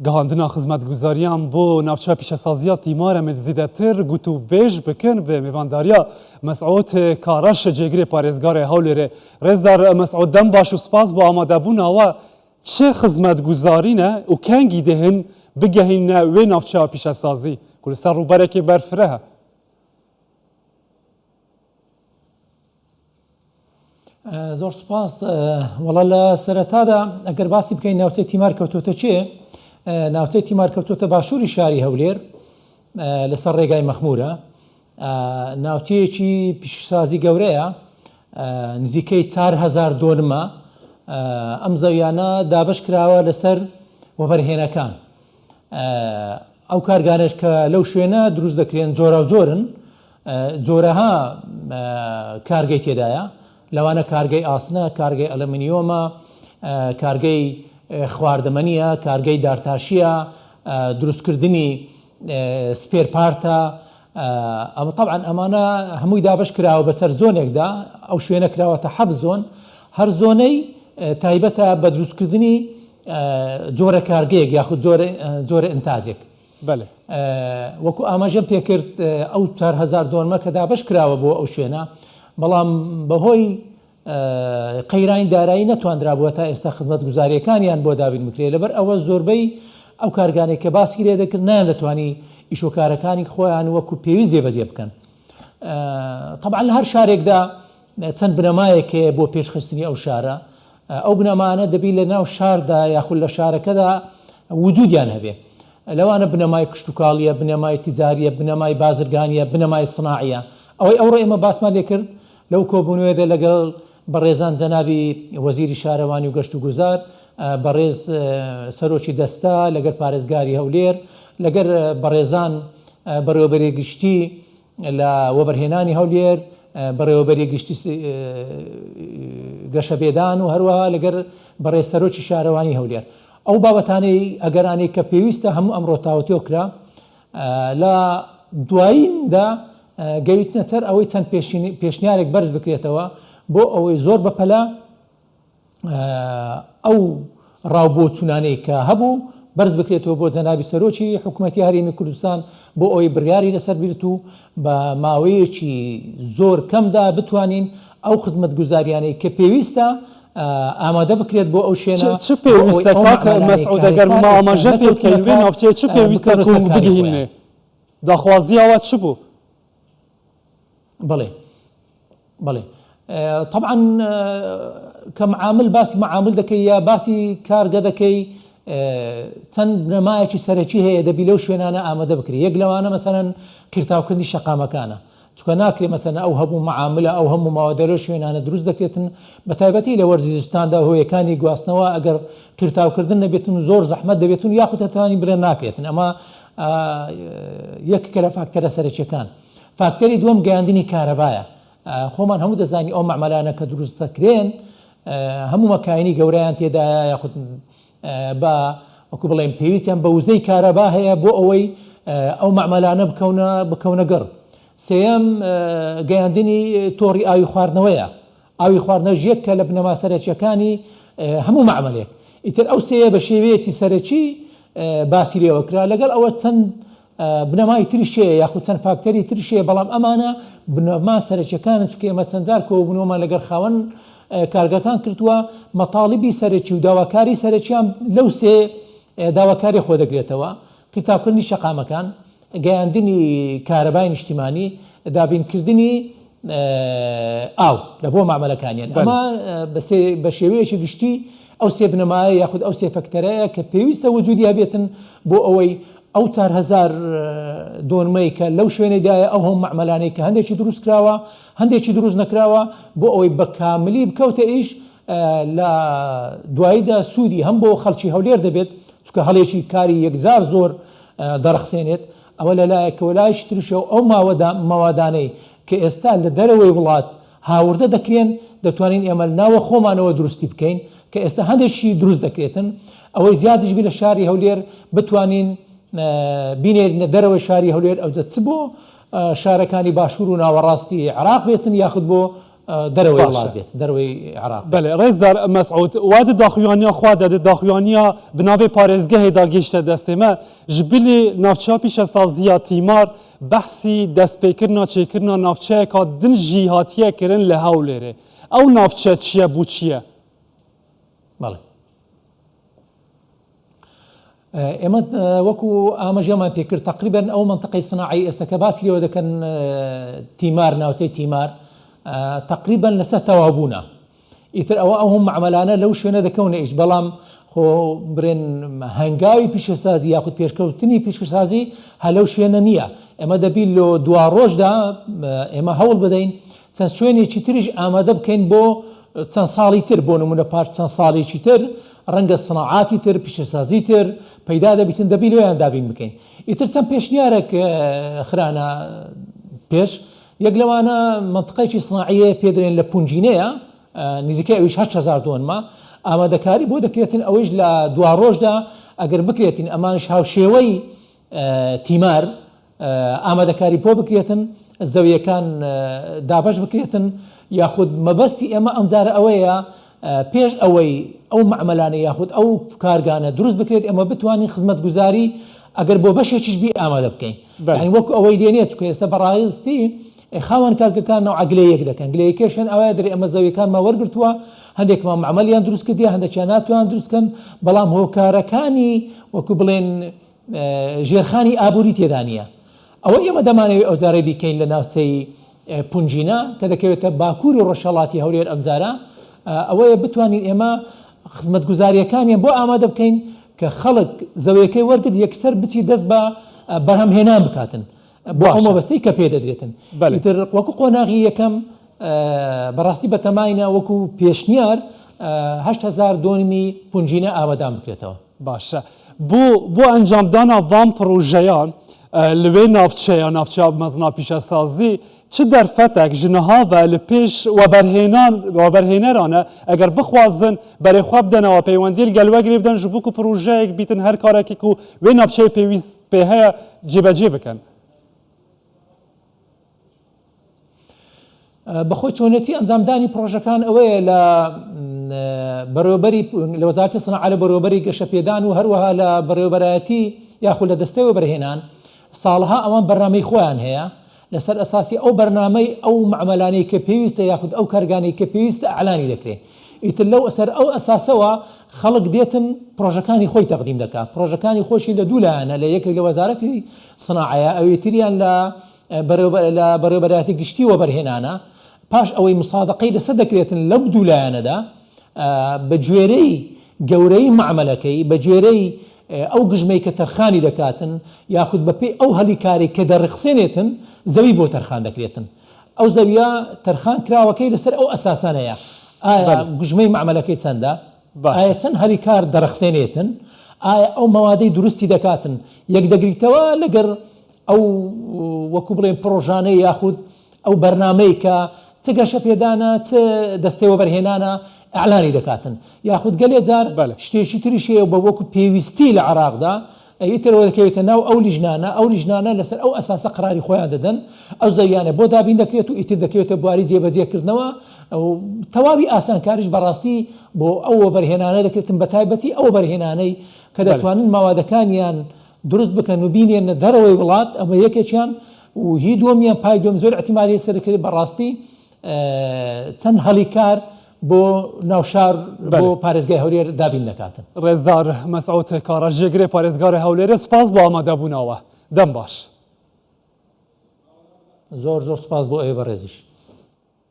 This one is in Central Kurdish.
گەهاندنا خزمەتگوزاریان بۆ ناوچە پیشەسازییا تیمار em ê zêdetir gotûbêj bikin bi mêvandariya Mesûd Kareş cêgirê parêzgarê Hewlêrê. Rêzdar Mesûd dem baş û spas bo amadebûna we. Çi xizmetguzarî ne û kengî dê hin bigehîne wê navçeya pîşesazî ku li ser rûberekê berfireh e? زۆر سوپاس. وەڵا لە سەرەتادا ئەگەر باسی بکەین ناوچەی تیمار کەوتۆتە چێ؟ ناوچەی تیمار کەوتۆتە باشووری شاری هەولێر لەسەر ڕێگای مەخمورە ناوچەیەکی پیشەسازی گەورەیە نزیکەی 4000 دۆنمە ئەم زەویانە دابەش کراوە لەسەر وەبەرهێنەکان ئەو کارگانەش کە لەو شوێنە دروست دەکرێن جۆراوجۆرن جۆرەها کارگەی تێدایە لەوانە کارگەی ئاسنە، کارگەی ئەلەمنیۆمە، کارگەی خواردەمەنییە، کارگەی دارتاشییە، دروستکردنی spare part ە، ئەمە تەبعەن ئەمانە هەمووی دابەش کراوە بەسەر zone ێکدا، ئەو شوێنە کراوەتە حەفت zone، هەر zone ەی تایبەتە بە دروستکردنی جۆرە کارگەیەک یاخود جۆرە ئینتاجێک. بەلێ. وەکو ئاماژەم پێکرد ئەو 4000 دۆنمە کە دابەش کراوە بۆ ئەو شوێنە، بەڵام بەهۆی قەیرانی دارایی نەتواندرابووە تا ئێستا خزمەتگوزارییەکانیان بۆ دابین بکرێت، لەبەر ئەوە زۆربەی ئەو کارگانەی کە باسی لێ دەکرد نەیاندەتوانی ئیشوکارەکانی خۆیان وەکو پێویست جێبەجێ بکەن. تەبعەن لە هەر شارێکدا چەند بنەمایەک هەیە بۆ پێشخستنی ئەو شارە، ئەو بنەمانە دەبی لە ناو شاردا یاخود لە شارەکەدا وجودیان هەبێ. لەوانە بنەمای کشتوکاڵیە، بنەمای تیجاریە، بنەمای بازرگانیە، بنەمای سناعیە. ئەوەی ئەوڕۆ ئێمە باسمان لێکرد لەو کۆبوونەوەیەدا لەگەڵ بەڕێزان جەنابی وەزیری شارەوانی و گەشتوگوزار، بەڕێز سەرۆکی دەستە، لەگەر پارێزگاری هەولێر، لەگەر بەڕێزان بەڕێوەبەری گشتی لە وەبەرهێنانی هەولێر، بەڕێوەبەری گشتی گەشەپێدان و هەروەها لەگەر بەڕێز سەرۆکی شارەوانی هەولێر. ئەو بابەتانەی ئەگەرانەی کە پێویستە هەموو ئەمڕۆ تاوتوێ کرا، لە دواییندا گەیتنە سەر ئەوەی چەند پێشنیارێک بەرز بکرێتەوە بۆ ئەوەی زۆر بەپەلە ئەو ڕاو بۆچوونانەی کە هەبوو بەرز بکرێتەوە بۆ جەنابی سەرۆکی حکوومەتی هەرێمی کوردستان بۆ ئەوەی بڕیاری لەسەر بیرت و بە ماوەیەکی زۆر کەمدا بتوانین ئەو خزمەتگوزاریانەی کە پێویستە ئامادە بکرێت بۆ ئەو شوێنە چ پێویستە کاک مەسعود ئەگەر ما ئاماژە پێ بکەین وێ ناوچەیە چ پێویستە بکەونە سەر کو کاری خۆیان. بگهینێ داخوازیاوە چ بوو؟ بەڵێ بەڵێ تەبعەن کە معامل باسی معامل دەکەی یا باسی کارگە دەکەی چەند بنەمایەکی سەرەکی هەیە دەبی لەو شوێنانە ئامادە بکری یەک لەوانە مەسەلەن قیرتاوکردنی شەقامەکانە چونکە ناکرێ مەسەلەن ئەو هەموو مەعاملە ئەو هەموو ماوەدە لەو شوێنانە دروست دەکرێتن بە تایبەتی لە وەرزی زستاندا هۆیەکانی گواستنەوە ئەگەر قیرتاوکردن نەبێتن زۆر زەحمەت دەبێتن یاخود هەتوانی بڵێن ناکرێتن ئەمە یەکێکە لە فاکتەرە سەرەکیەکان فاکتەری دووەم گەیاندنی کارەبایە خۆمان هەموو دەزانین ئەو مەعمەلانە کە دروست دەکرێن هەموو مەکاینی گەورەیان تێدایە یاخود بە وەکو بڵێن پێویستیان بە وزەی کارەبا هەیە بۆ ئەوەی ئەو مەعمەلانە بکەونە بکەونە گەڕ. سێیەم گەیاندنی تۆڕی ئاوی خواردنەوەیە. ئاوی خواردنەوەش یەکە لە بنەما سەرەکییەکانی هەموو مەعمەلێک. ئیتر ئەو سێیە بە شێوەیەکی سەرەکی باسی لێوە کرا. لەگەڵ ئەوە چەند بنەمای تریش هەیە یاخود چەند فاکتەری تریش هەیە، بەڵام ئەمانە بنەما سەرەکیەکانن، چونکە ئێمە چەند جار کۆبوونەوەمان لەگەڵ خاوەن کارگەکان کردووە، مەتاڵیبی سەرەکی و داواکاری سەرەکیان لەو سێ داواکاریە خۆ دەگرێتەوە، قیرتاوکردنی شەقامەکان، گەیاندنی کارەبای نیشتیمانی، دابینکردنی ئاو لە بۆ مەعمەلەکانیان. ئەمە بە شێوەیەکی گشتی ئەو سێ بنەمایە یاخود ئەو سێ فەکتەرەیە کە پێویستە وجودی هەبێتن بۆ ئەوەی ئەو 4000 دۆنمەی کە لەو شوێنەدایە ئەو هەم مەعمەلانەی کە هەندێکی دروست کراوە هەندێکی دروست نەکراوە بۆ ئەوەی بە کاملی بکەوتە ئیش لە دواییدا سوودی هەم بۆ خەڵکی هەولێر دەبێت چونکە هەڵێکی کاری یەکجار زۆر دەڕەخسێنێت ئەوە لە لایەکەوە لایەکی تریشەوە ئەو ماوەدا مەوادانەی کە ئێستا لە دەرەوەی وڵات هاوردە دەکرێن دەتوانین ئێمە لە ناوە خۆمانەوە دروستی بکەین کە ئێستا هەندێکی دروست دەکرێتن ئەوەی زیادیش بی لە شاری هەولێر بتوانین بینێرینە دەرەوەی شاری هەولێر ئەوجە چ بۆ شارەکانی باشوور و ناوەڕاستی عێراق بێتن یاخود بۆ دەرەوەی باشە. وڵات بێت، دەرەوەی عێراق بێت. بەلێ ڕێزدار مەسعود وا di daxuyaniya xwe de di daxuyaniya bi navê parêzgehê de gihîşte destê me ji bilî navçeya pîşesaziya Tîmar behsî destpêkirina çêkirina navçeyeka din jî hatiye kirin li Hewlêrê. Ew navçe çi ye bû çi ye? بەڵێ. ئێمە وەکو ئاماژەمان پێکرد تقریبا ئەو مەنتقەی سناعی ئێستا کە باسی لێوە دەکەن تیمار ناوچەی تیمار تقریبا لەسەر تەواوبوونە ئیتر ئەوە ئەو مەعمەلانە لەو شوێنە دەکەونە ئیش بەڵام خۆ برێن هەنگاوی پیشەسازی یاخود پێشکەوتنی پیشەسازی هە لەو شوێنە نییە ئێمە دەبی لۆ دوا ڕۆژدا ئێمە هەوڵ بدەین چەند شوێنێکی تریش ئامادە بکەین بۆ چەند ساڵی تر، بۆ نموونە پاش چەند ساڵێکی تر ڕەنگە سناعاتی تر، پیشەسازی تر پەیدا دەبیتن، دەبی لۆیان دابین بکەین. ئیتر چەند پێشنیارێک خرانە پێش، یەک لەوانە مەنتقەیەکی سناعییە پێ دەرێن لە پونجینەیە، نزیکەی ئەویش 8000 دۆنمە، ئامادەکاری بۆ دەکرێتن، ئەوەیش لە دواڕۆژدا ئەگەر بکرێتین ئەمانیش هاوشێوەی تیمار ئامادەکاری بۆ بکرێتن، زەویەکان دابەش بکرێتن، یاخود مەبەستی ئێمە ئەمجارە ئەوەیە پێش ئەوەی ئەو مەعمەلانە یاخود ئەو کارگانە دروست بکرێت ئێمە بتوانین خزمەتگوزاری ئەگەر بۆ بەشێکیش بی ئامادە بکەین. یانی وەکو ئەوەی لێ نییە چونکە ئێستا بەڕاستی خاوەن کارگەکان نەوعە گلەیەک دەکەن گلەیەکەشیان ئەوەیە دەرێ ئێمە زەویەکانمان وەرگرتووە هەندێکمان مەعمەلیان دروست کردیە هەندێکیان ناتوان دروست کەن بەڵام هۆکارەکانی وەکو بڵێن ژێرخانی ئابووری تێدا نییە. ئەوەی ئێمە دەمانەوێت ئەوجارەی بیکەین لە ناوچەی پونجینە کە دەکەوێتە باکووری ڕۆژهەڵاتی هەولێر ئەمجارە ئەوەیە بتوانین ئێمە خزمەتگوزارییەکانیان بۆ ئامادە بکەین کە خەڵک زەویەکەی وەرگرت یەکسەر بچی دەست بە بەرهەمهێنان بکاتن بۆ ئەو مەبەستەی کە پێ دەدرێتن. ئیتر وەکو قۆناغی یەکەم بەڕاستی بەتەماینە وەکو پێشنیار 8000 دۆنمی پونجینە ئاوەدان بکرێتەوە. باشە بۆ بۆ ئەنجامدانا ڤان پڕۆژەیان لە وێ ناوچەیە ناوچەیا مەزنا پیشەسازی چ دەرفەتەک ژ نها ڤە لە پێش وەبەرهێنان وەبەرهێنەرانە ئەگەر بخوازن بەرێ خوە بدەنەوە پەیوەندیل گەل وەگرێ بدەن ژ بۆ کو پڕۆژەیەک بیتن هەر کارەکی کو وێ ناوچەیە پێویست پێ هەیە جێبەجێ بکەن. بەخۆی چۆنێتی ئەنجامدانی پڕۆژەکان ئەوەیە لە بەڕێوەبەری لە وەزارەتی سناعە لە بەڕێوەبەری گەشەپێدان و هەروەها لە بەڕێوەبەرایەتی یاخود لە دەستەی وەبەرهێنان ساڵەها ئەوان بەرنامەی خۆیان هەیە لەسەر ئەساسی ئەو بەرنامەی ئەو مەعمەلانەی کە پێویستە یاخود ئەو کارگانەی کە پێویستە ئەعلانی دەکرێ ئیتر لەو سەر ئەو ئەساسەوە خەڵک دێتن پڕۆژەکانی خۆی تەقدیم دەکا پڕۆژەکانی خۆشی لە دوو لایەنە لە یەکێک لە وەزارەتی سناعەیە ئەوی تریان لە لە بەڕێوەبەرایەتی گشتی وەبەرهێنانە، پاش ئەوەی مسادەقەی لەسەر دەکرێتن لەو دوو لایەنەدا بە گوێرەی گەورەیی مەعمەلەکەی، بە گوێرەی ئەو گژمەی کە تەرخانی دەکاتن یاخود بە پێی ئەو هەلی کارەی کە دەڕخسێنێتن زەوی بۆ تەرخان دەکرێتن. ئەو زەویە تەرخان کراوەکەی لەسەر ئەو ئەساسانەیە ئایا گژمەی مەعمەلەکەی چەندە؟ ئایا چەند هەلی کار دەڕخسێنێتن؟ ئایا ئەو مەوادەی دروستی دەکاتن یەک دەگریتەوە لەگەر ئەو وەکو بڵێن پڕۆژانەی یاخود ئەو بەرنامەی کە چ گەشەپێدانە چ دەستەی وەبەرهێنانە ئیعلانی دەکاتن یاخود گەلێ جار شتێکی تریش هەیە بە وەکو پێویستی لە عێراقدا ئیتر ئەوە دەکەوێتە ناو ئەو لیژنانە ئەو لیژنانە لەسەر ئەو ئەساسە قەراری خۆیان دەدەن ئەو زەویانە بۆ دابین دەکرێت و ئیتر دەکەوێتە بواری جێبەجێکردنەوە و تەواوی ئاسانکاریش بەڕاستی بۆ ئەو وەبەرهێنانە دەکرێتن بەتایبەتی ئەو وەبەرهێنانەی کە دەتوانن مەوادەکانیان دروست بکەن و بینێنە دەرەوەی وڵات ئەمە یەکێکیان و هی دووەمیان پای دووەم زۆر ئیعتیمادی لەسەر دەکرێت بەڕاستی چەند هەڵی کار بۆ ناوشار بۆ پارێزگای هەولێر دابین دەکاتن. ڕێزدار مەسعود کاڕە جێگرێ پارێزگارێ هەولێرێ سوپاس بۆ ئامادەبووناوە دەم باش. زۆر زۆر سوپاس بۆ ئێوەی بەڕێزیش.